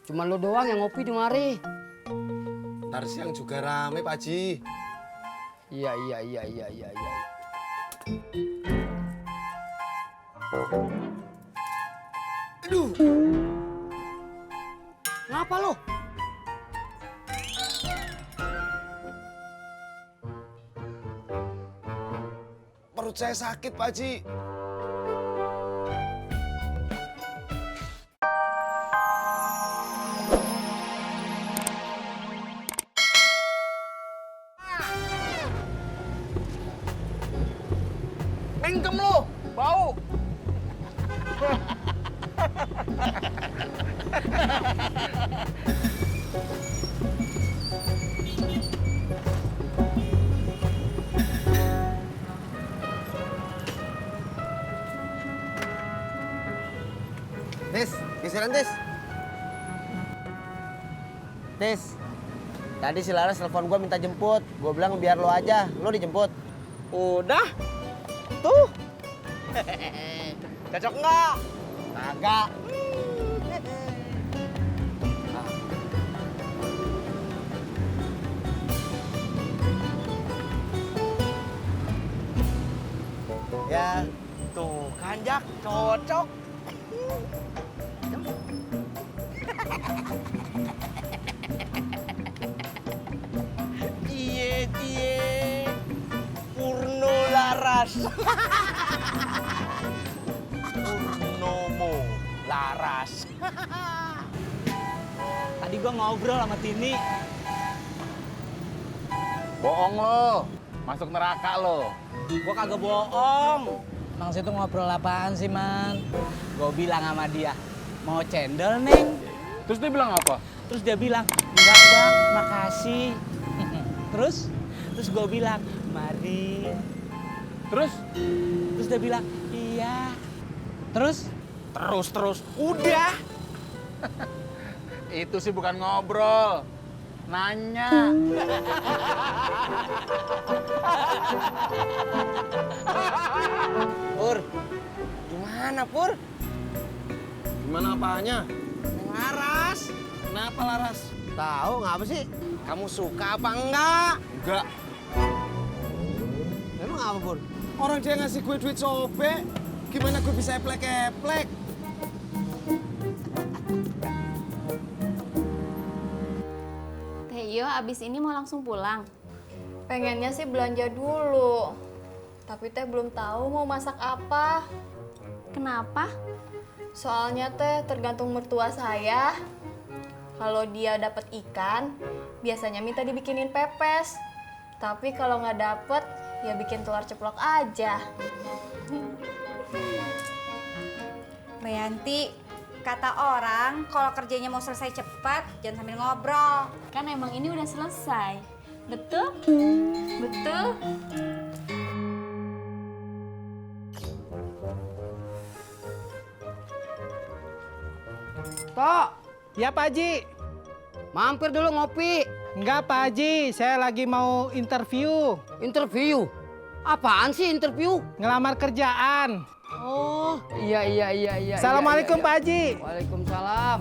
Cuma lo doang yang ngopi di mari. Ntar siang juga rame, Pak Haji. Iya. Aduh, Ngapa lo? perut saya sakit, Pak Haji. Mingkem lo, bau. Tis, geseran Tis. Tis, tadi si Laras telepon gue minta jemput. Gue bilang biar lo aja, lo dijemput. Udah. Tuh. Cocok nggak? Kagak. Ya, Tuh kan Jak, cocok. Cie, Purno Laras. Purnomo Laras. Tadi gua ngobrol sama Tini. Bohong lo, masuk neraka lo. Gua kagak bohong. Emang situ ngobrol apaan sih, Man? Gua bilang sama dia, mau cendol, Neng. Terus dia bilang apa? Terus dia bilang, enggak Bang, makasih. Terus gua bilang, mari. Terus? Terus dia bilang, iya. Terus? Terus. Udah. Itu sih bukan ngobrol. Nanya. Pur. Gimana, Pur? Gimana apanya? Laras. Kenapa, Laras? Tahu ngapa sih? Kamu suka apa enggak? Enggak. Emang apa, Pur? Orang dia ngasih gue duit sobek. Gimana gue bisa eplek-eplek? Teh Iyo abis ini mau langsung pulang? Pengennya sih belanja dulu. Tapi Teh belum tahu mau masak apa. Kenapa? Soalnya Teh tergantung mertua saya. Kalau dia dapat ikan, biasanya minta dibikinin pepes. Tapi kalau nggak dapet, ya bikin telur ceplok aja. Mbak Yanti, kata orang kalau kerjanya mau selesai cepat, jangan sambil ngobrol. Kan emang ini udah selesai. Betul? Betul? Tok, Ya, Pak Haji. mampir dulu ngopi. Enggak, Pak Haji. Saya lagi mau interview. Interview. Apaan sih interview? Ngelamar kerjaan. Oh, iya. Assalamualaikum, iya. Pak Haji. Waalaikumsalam.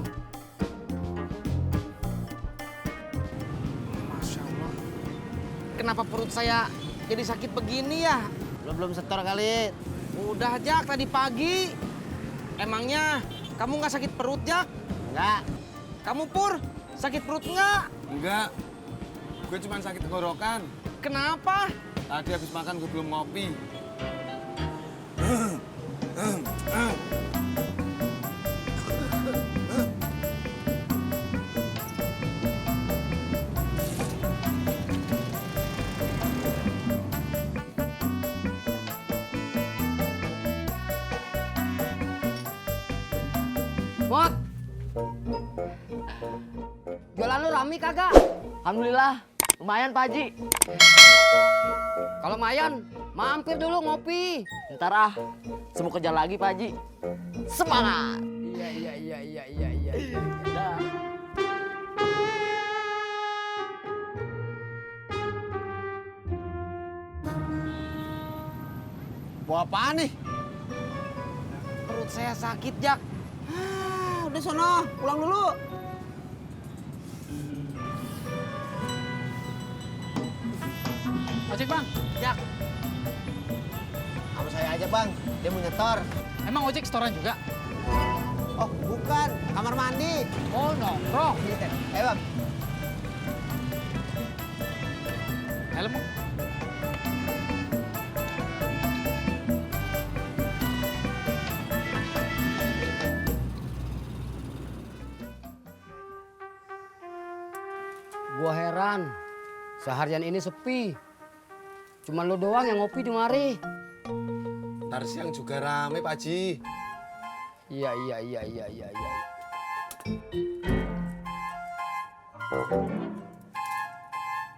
Masya Allah. Kenapa perut saya jadi sakit begini ya? Belum setor kali. Udah Jak, tadi pagi. Emangnya kamu nggak sakit perut Jak? Enggak. Kamu Pur, sakit perut nggak? Enggak. Gue cuma sakit tenggorokan. Kenapa? Tadi habis makan gue belum ngopi. Mot, jualan lu rame kagak? Alhamdulillah, lumayan Pak Haji. Kalau lumayan, mampir dulu ngopi. Ntar ah, semua kerja lagi Pak Haji. Semangat! Iya. Dah. Bawa apaan nih? Perut saya sakit, Jak. Udah sono, pulang dulu. Ojek bang. Jak. Sama saya aja bang, dia mau nyetor. Emang ojek setoran juga? Oh bukan, kamar mandi. Oh nongkrong. Ayo bang. Helm. Gua heran, seharian ini sepi. Cuma lo doang yang ngopi di mari. Ntar siang juga rame, Pak Haji. Iya.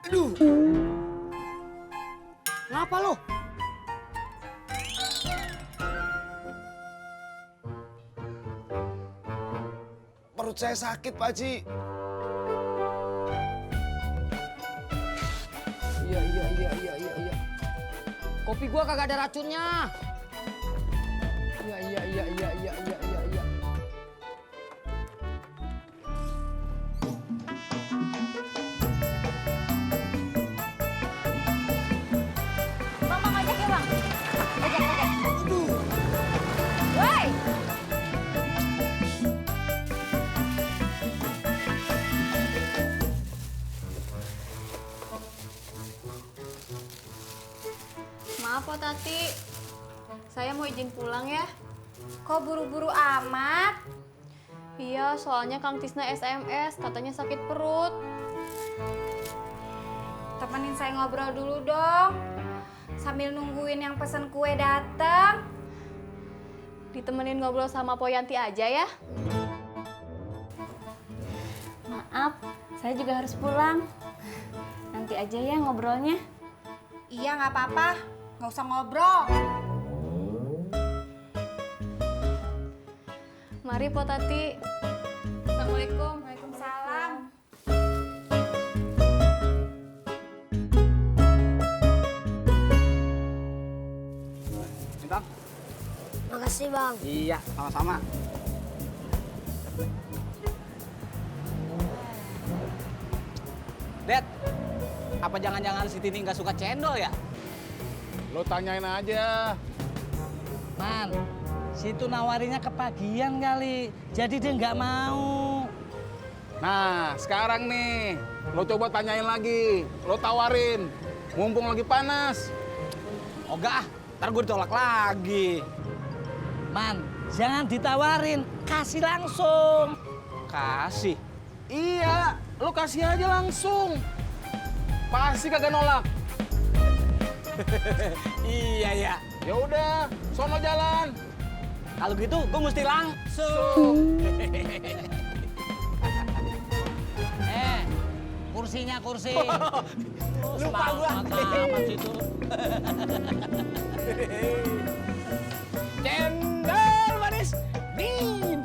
Aduh, Kenapa lo? perut saya sakit, Pak Haji. Iya. Kopi gua kagak ada racunnya. Iya. Bang, ojek ya bang? Ojek. Woi! Maaf Po Tati, saya mau izin pulang ya. Kok buru-buru amat? Iya, soalnya Kang Tisna SMS, katanya sakit perut. Temenin saya ngobrol dulu dong. Sambil nungguin yang pesen kue datang. Ditemenin ngobrol sama Po Yanti aja ya. Maaf, saya juga harus pulang. Nanti aja ya ngobrolnya. Iya nggak apa-apa, nggak usah ngobrol. Mari Po Tati. Assalamualaikum. Waalaikumsalam. Bang. Makasih bang. Iya, sama-sama. Dad, apa jangan-jangan si Tini nggak suka cendol ya? Lo tanyain aja. Man, situ nawarinya kepagian kali, jadi dia nggak mau. Nah, sekarang nih, lo coba tanyain lagi. Lo tawarin, mumpung lagi panas. Oh enggak, ntar gue ditolak lagi. Man, jangan ditawarin, kasih langsung. Kasih? Iya, lo kasih aja langsung. Pasti kagak nolak. Iya ya. Ya udah, sono jalan. Kalau gitu gue mesti langsung. Kursi. Lupa gua. Amat situ. Cendol manis Min.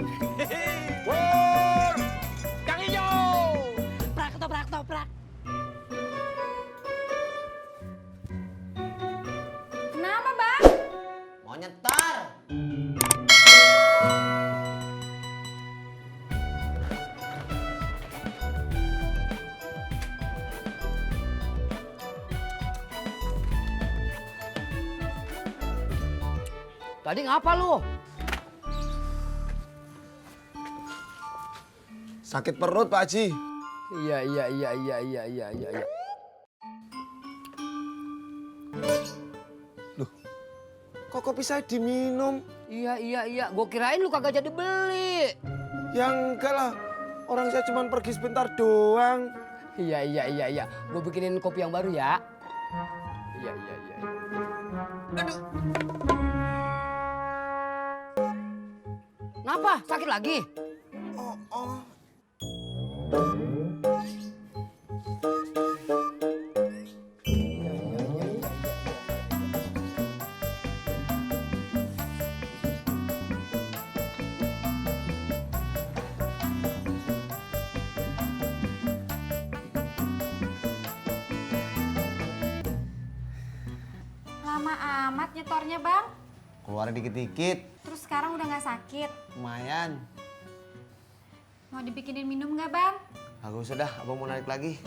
Pur, Kang Ijo. Toprak. Kenapa bang? Mau nyetor. Tadi ngapa lu? Sakit perut, Pak Haji. Iya. Loh, kok kopi saya diminum? Iya. Gua kirain lu kagak jadi beli. Ya enggak lah, orang saya cuma pergi sebentar doang. Iya. Gua bikinin kopi yang baru ya. Iya. Aduh. Kenapa? Sakit lagi? Oh. Lama amat nyetornya bang. Keluar dikit-dikit. Terus sekarang udah nggak sakit. Lumayan. Mau dibikinin minum nggak bang? Aku sudah, abang mau narik lagi.